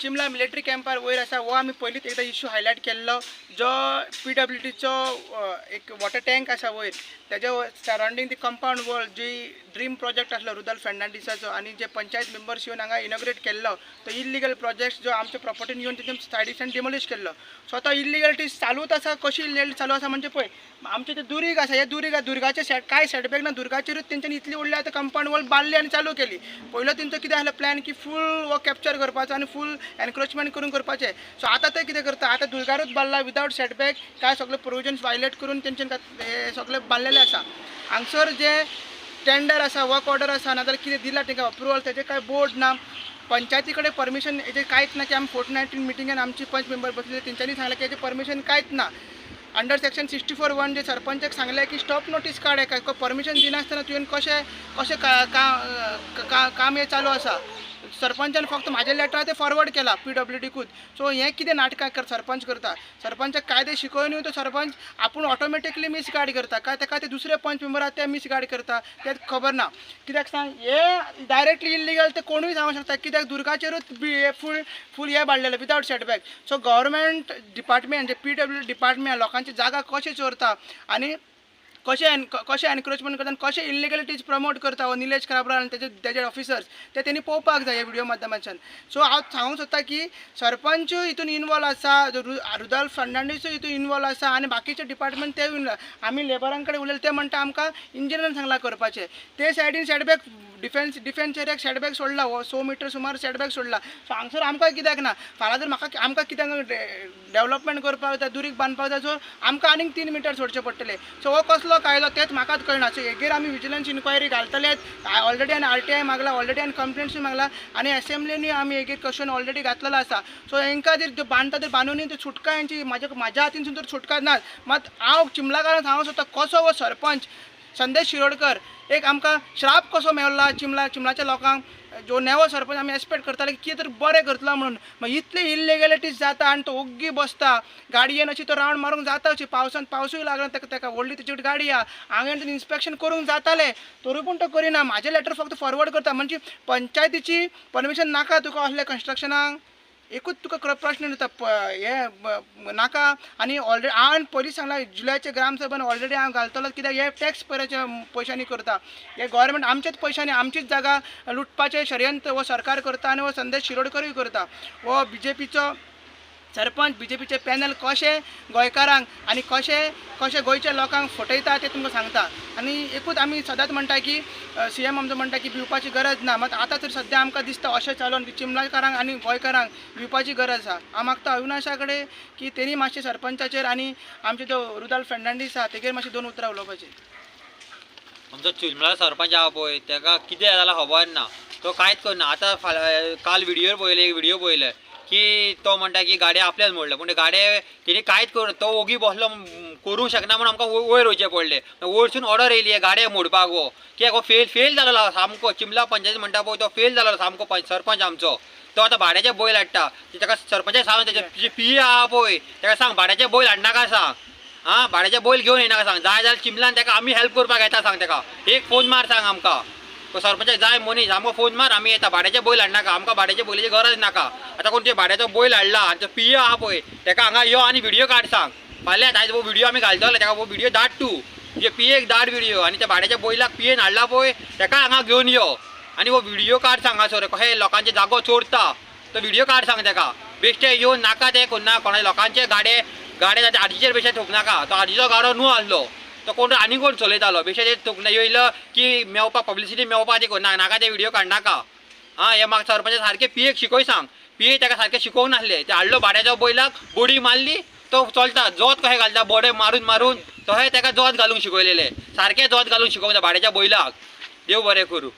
चिमला military कॅम्पार वयर आसा हो आमी पयलींच एकदां इशू हायलायट केल्लो, जो पीडब्ल्यूडीचो एक वॉटर टँक आसा वयर, तेज्या सरावंडींग ती कंपावंड वॉल जी ड्रीम प्रोजेक्ट आसलो रुदल फेर्नांडीसाचो आनी जे पंचायत मेंबर्स येवन हांगा इनॉग्रेट केल्लो तो इल्लिगल प्रोजेक्ट जो आमच्या प्रॉपर्टीन येवन तेजे सायडीच्यान डिमोलिश केल्लो. सो तो इल्लिगलिटी चालूच आसा. कशी इल्लिगलिटी चालू आसा म्हणजे पळय, आमचें तें दुरीग आसा, हे दुरीग दुर्गाचें सेट कांय सेटबॅक ना, दुर्गाचेरूच तेंच्यांनी इतली व्हडली आतां कंपावंड वॉल बांदली आनी चालू केली. पयलो तेंचो कितें आसलो प्लॅन की फूल हो कॅप्चर करपाचो आनी फूल एनक्रोचमेंट करून करपाचें. सो आतां ते कितें करता, आतां दुर्गारूच बांदला विदावट सेटबॅक, काय सगळे प्रोविजन्स वायलेट करून तेंच्यानी हे सगळें बांदलेलें आसा. हांगसर जे टेंडर आसा, वर्क ऑर्डर आसा, नाजाल्यार कितें दिलां तेंकां अप्रुवल, तेजें कांय बोर्ड ना, पंचायती कडेन परमिशन हेजें कांयच ना. की आमी 14 मिटिंगेन आमची पंच मेंबर बसले, तेंच्यांनी सांगलें की हेजें परमिशन कांयच ना. अंडर सेक्शन 64(1) जे सरपंचाक सांगलें की स्टॉप नोटीस काड, हेका परमिशन दिनासतना तुवें कशें कशें काम हें चालू आसा. सरपंचान फक्त म्हाजें लेटर तें फॉरवर्ड केलां पीडब्ल्यूडीकूच. सो हें कितें नाटकां सरपंच करता, सरपंचाक कायदे शिकोवनूय तो सरपंच आपूण ऑटोमॅटिकली मिसगायड करता, काय ताका ते दुसरे पंच मेंबर आसा ते मिसगायड करता तें खबर ना. कित्याक सांग, हे डायरेक्टली इल्लिगल ते कोणूय सांगूंक शकता, कित्याक दुर्गाचेरूच हे फूल फूल हे बांदलेलें विदावट सेटबॅक. सो गव्हर्मेंट डिपार्टमेंट जे पीडब्ल्यू डिपार्टमेंट लोकांची जागा कशें चोरता आनी कशें कशें एनक्रोचमेंट करता आनी कशें इल्लिगलिटीज प्रमोट करता हो निलेश काब्राल आनी तेजे तेजे ऑफिसर्स, ते तेणी पळोवपाक जाय ह्या व्हिडियो माध्यमांतल्यान. सो हांव सांगूंक सोदता की सरपंच हितून इनवॉल्व आसा, रुदोल्फ फर्नांडीसूय हितून इनवॉल्व आसा आनी बाकीचे डिपार्टमेंट ते इनवॉल्व. आमी लेबरां कडेन उलयले, ते म्हणटा आमकां इंजिनियरान सांगलां करपाचें. ते सायडीन सेटबॅक डिफेन्स डिफेन्स एरियाक सेटबॅक सोडला, हो 100 मिटर सुमार सेटबॅक सोडला. सो हांगसर आमकां कित्याक ना? फाल्यां जर म्हाका आमकां कित्याक डेवलपमेंट करपाक जाय, दुरीग बांदपाक जाय, सो आमकां आनीक 3 मिटर सोडचे पडटले. सो हो कसलो कायदो तेंच म्हाकाच कळना. सो हेगेर आमी विजिलन्स इन्क्वायरी घालतलेच. ऑलरेडी आनी आरटीआय मागला, ऑलरेडी आनी कंप्लेंट्सूय मागला आनी एसेंब्लीनूय आमी हेगेर क्वेश्चन ऑलरेडी घातलेलो आसा. सो हेंकां जर बांदता तर बांदूनी ती सुटका हेंची म्हाज्या म्हाज्या हातीनसून तर सुटका ना. मात हांव चिमलाकारान सांगूंक सोदता, कसो हो सरपंच संदेश शिरोडकर एक आमकां श्राप कसो मेवला चिमला चिमलाच्या लोकांक. जो नेवो सरपंच आमी एक्सपेक्ट करताले की कितें तरी बरें करतलो म्हणून, मागीर इतले इल्लिगलिटीज जाता आनी तो ओग्गी बसता. गाडयेन अशी तो रावंड मारूंक जाता अशी, पावसान पावसूय लागला ताका, ताका व्हडली तेजी गाडी आहा, हांगा इन्स्पेक्शन करूंक जातालें, तरी पूण तो करिना. म्हाजें लेटर फक्त फॉरवर्ड करता. म्हणजे पंचायतीची परमिशन नाका तुका असल्या कन्स्ट्रक्शनाक, एकूच तुका प्रश्न दिता हे नाका. आनी ऑलरेडी हांवें पयलीं सांगलां, जुलयाच्या ग्रामसभेन ऑलरेडी हांव घालतलो, कित्याक हे टॅक्स पेयराच्या पयशांनी करता, हे गव्हर्मेंट आमच्याच पयशांनी आमचीच जागा लुटपाचें षडयंत्र हो सरकार करता आनी हो संदेश शिरोडकरूय करता. हो बीजेपीचो सरपंच, बीजेपीचे पॅनल कशें गोंयकारांक आनी कशें कशें गोंयच्या लोकांक फटयता तें तुमकां सांगता. आनी एकूच आमी सदांच म्हणटा की सीएम आमचो म्हणटा की भिवपाची गरज ना, मात आतां तर सद्या आमकां दिसता अशें चालून की चिमलाकारांक आनी गोंयकारांक भिवपाची गरज आसा. हांव मागता अविनाशा कडेन की तेणी मातशें सरपंचाचेर आनी आमचे जो रुदाल फेर्नांडीस आसा तेगेर मातशें 2 उतरां उलोवपाचीं. आमचो चिमला सरपंच आहा पळय, तेका कितें जालां खबर ना, तो कांयच करना. आतां काल व्हिडियोर पळयले, एक व्हिडियो पळयले की तो म्हणटा की गाडये आपल्याच मोडले, पूण गाडये तेणी कांयच करूं, तो ओगी बसलो, करूंक शकना म्हूण आमकां वयर वयचें पडलें. वयरसून ऑर्डर येयली गाडये मोडपाक. हो कित्याक हो फेल जालेलो सामको. चिमला पंचायत म्हणटा पळय तो फेल जालेलो सामको सरपंच आमचो. तो आतां भाड्याचे बैल हाडटा, ताका सरपंचाक सांग, तेजे पी आहा पळय ताका सांग भाड्याचे बैल हाडनाका सांग, आं भाड्याचे बैल घेवन येनाका सांग, जाय जाल्यार चिमलान ताका आमी हेल्प करपाक येता सांग, ताका एक फोन मार सांग आमकां. सरपंचाक जाय मनीस आमकां फोन मार, आमी येता, भाड्याचे बैल हाडनाका, आमकां भाड्याचे बैलाची गरज नाका. आतां कोण ते भाड्याचो बैल हाडला आनी तो पियो आहा पळय ताका हांगा यो आनी व्हिडियो काड सांग. फाल्यां आयज हो व्हिडियो आमी घालतले, ताका हो व्हिडियो धाड तूं, तुजे पियेक धाड व्हिडियो, आनी त्या भाड्याच्या बैलाक पियेन हाडला पळय ताका हांगा घेवन यो आनी हो व्हिडियो काड सांग हांगासर कशें लोकांचे जागो चोरता तो व्हिडियो काड सांग ताका. बेश्टे येवन नाका ते कोन्ना कोणा लोकांचे गाडे गाडे जाता आरजीचेर बेश्टे ठोकनाका. तो आरजीचो गाडो न्हू आसलो, तो कोण आनी कोण चलयतालो, बेश्टे ते ठोकना येयलो की मेवपाक पब्लिसिटी मेवपाक ते कोन्ना नाका ते व्हिडियो काडनाका. आं हे म्हाका सरपंच सारकें पियेक शिकय सांग, पिये ताका सारकें शिकोवंक नासलें, ते हाडलो भाड्याचो बैलाक बोडी मारली, तो चलता जोत कशें घालता बोडे मारून मारून तशें ताका जोत घालूंक शिकयलेलें, सारकें जोत घालूंक शिकोवंक जाय भाड्याच्या बैलाक. देव बरें करूं.